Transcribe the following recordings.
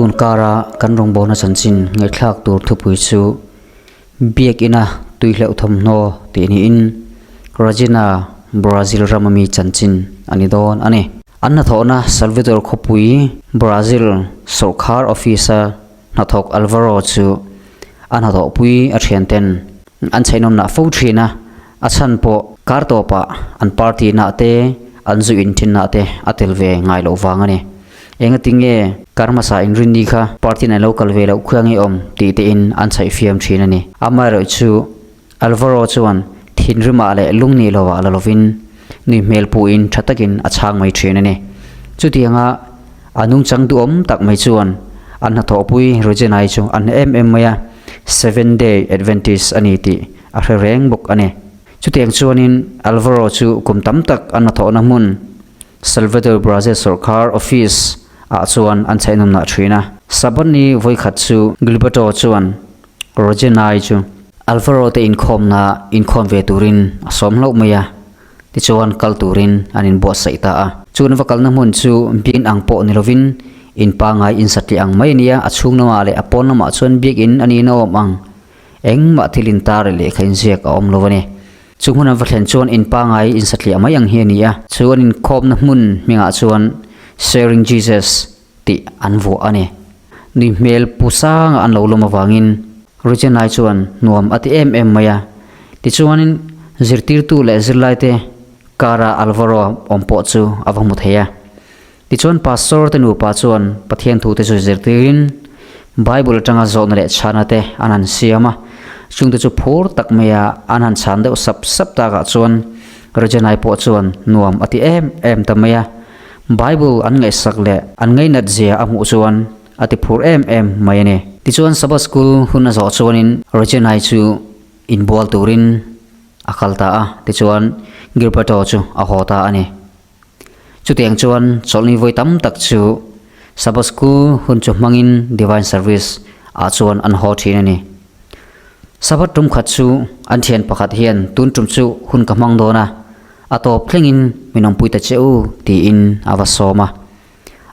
Tun kara kan rawngbawlna chanchin ngaihthlak tur thupui chu Biakina tui hleuh thawmhnaw tih niin Regina, Brazil rama mi chanchin a ni dawn a ni. An hnathawhna Salvador khawpui Brazil sawrkhar office-a hnathawk Alvaro chu a hnathawhpui a thianten an chheihnawmnah fo thin a, a chhan pawh kar tawpah an party nah te an zu in thin nah te a tel ve ngai loh vang a ni. Engati nge kar hmasa inrinni kha party an lo kal ve loh khuia nge awm tih te in an chhaih fiam thin a ni. Amaherawhchu Alvaro chuan thinrimah leh lungni lovah la lovin nui hmel puhin tha takin a chhang mai thin a ni. Chutianga a nungchang duhawm tak mai chuan an hnathawhpui Regina-i chu a hne em em mai a, Seventh Day Adventist a ni tih a hre reng bawk a ni. Chutiang chuanin Alvaro chu kum tam tak an hnathawhna hmun Salvador Brazil sawrkar office ah chuan an chhaihnawmnah thin a. Sabbath ni vawikhat chu Gilberto chuan Regina-i chu Alvaro te inkhawmna inkhawm ve turin a sawm hlauh mai a, tichuan kal turin an inbuatsaih ta a. Chun va kalna hmun chu biakinn ang pawh ni lovin in pangngai in satliah ang mai a ni a, a chhung lamah leh a pawn lamah chuan biakinn a niin a awm ang. Engmah thil intar leh lehkha inziak a awm lo a ni. Chu hmun an va thlen chuan in pangngai in satliah mai ang hi a ni a, chu an inkhawmna hmun hmingah chuan Sharing Jesus tih an vuah a ni. Nui hmel pu sanga an lo lawm avangin Regina-i chuan nuam a ti em em mai a. Tichuanin zirtirtu leh zirlaite kara Alvaro awm pawh chu a va hmu thei a. Tichuan Pastor te nupa chuan Pathian thute chu zirtirin Bible atanga zawhna leh chhana te an han siam a, chungte chu phur tak maia an han chhan deuh sap sap takah chuan Regina-i pawh chuan nuam a ti em em ta mai a. Bible an ngaihsak leh an ngainat zia a hmuh chuan a ti phur em em mai a ni. Tichuan Sabbath School hun a zawh chuanin Regina-i chu inbual turin a kal ta a, tichuan Gilberto chu a haw ta a ni. Chutiang chuan chawlhni vawi tam tak chu Sabbath School hun chu hmangin Divine Service ah chuan an haw thin a ni. Sabbath tum khat chu an thian pakhat hian tun tum chu hun ka hmang dawn a, A tawp thlengin min awmpui ta che u tiin a va sawm a.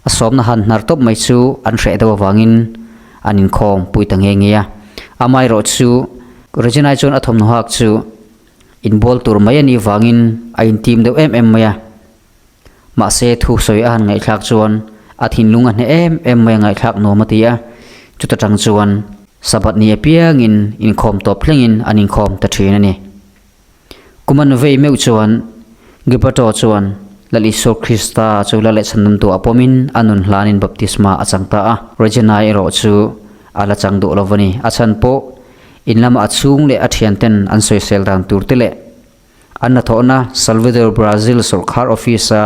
A sawmna han hnar tawp mai chu an hreh deuh avangin an inkhawm pui ta nghe nghe a. Amaherawh chu Regina-i chuan a thawmhnaw hak chu inbual tur mai a nih vangin a intim deuh em em mai a. Mahse thu sawi a han ngaihthlak chuan a thinlung a hneh em em mai a ngaihthlak nuam a ti a. Chuta tang chuan Sabbath ni apiangin inkhawm tawp thlengin an inkhawm ta thin a ni. Kum an vei meuh chuan Gilberto chuan Lal Isua Krista chu la leh chhandamtu a pawmin a nun hlanin baptisma a chang ta a. Regina erawh chu a la chang duh lo va ni. A chhan pawh in lama a chhung leh a thianten an sawisel dan tur te leh an hnathawhna Salvador Brazil sawrkhar office-a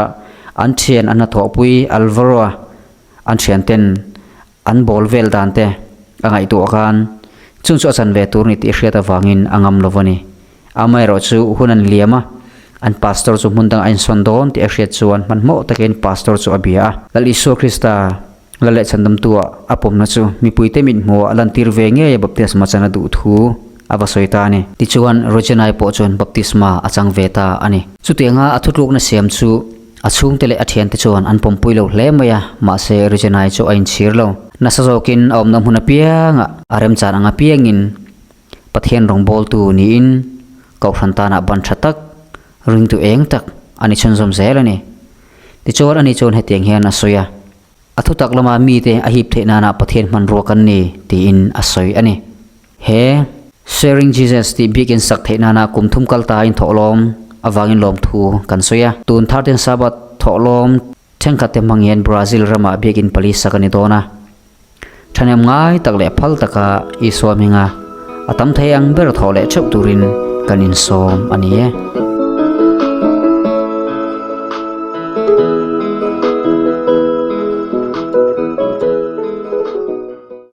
an thian an hnathawhpui Alvaro-a an thianten An bawl vel dan te a ngaihtuah khan chung chu a chan ve tur ni tih hriat avangin a ngam lo a ni. Amaherawh chu hun an liam a, an pastor chu hmun dang a insawn dawn tih a hriat chuan hmanhmawh takin pastor chu a bia a. Lal Isua Krista la leh chhandamtua a pawmna chu mipuite mithmuhah a lantir ve ngei a baptisma chan a duh thu a va sawi ta a ni. Tichuan Rogenai pawh chuan baptisma a chang ve ta a ni. Chutianga a thutlukna siam chu A chhungte leh a thiante chuan an pawmpui lo hle mai a, mahse Regina-i chu a inchhir lo. Nasa zawkin a awmna hmun apiangah a remchan ang apiangin Pathian rawngbawltu niin Kohhran tanah ban tha tak, ringtu eng tak a ni chhunzawm zel a ni. Tichuan ani chuan hetiang hian a sawi a, A thutak lama mite a hip theih nana Pathian hmanrua kan ni tiin a sawi a ni. He Sharing Jesus tih biakinn sak theih nana kum thum kal ta inthawhlawm avangin lawmthu kan sawi a. Tun thirteen Sabbath thawhlawm thenkhat te hmang hian Brazil ramah biakinn pali sak a ni dawn a. Thahnem ngai tak leh phal taka Isua hminga a tam thei ang ber thawh leh theuh turin kan insawm a ni e.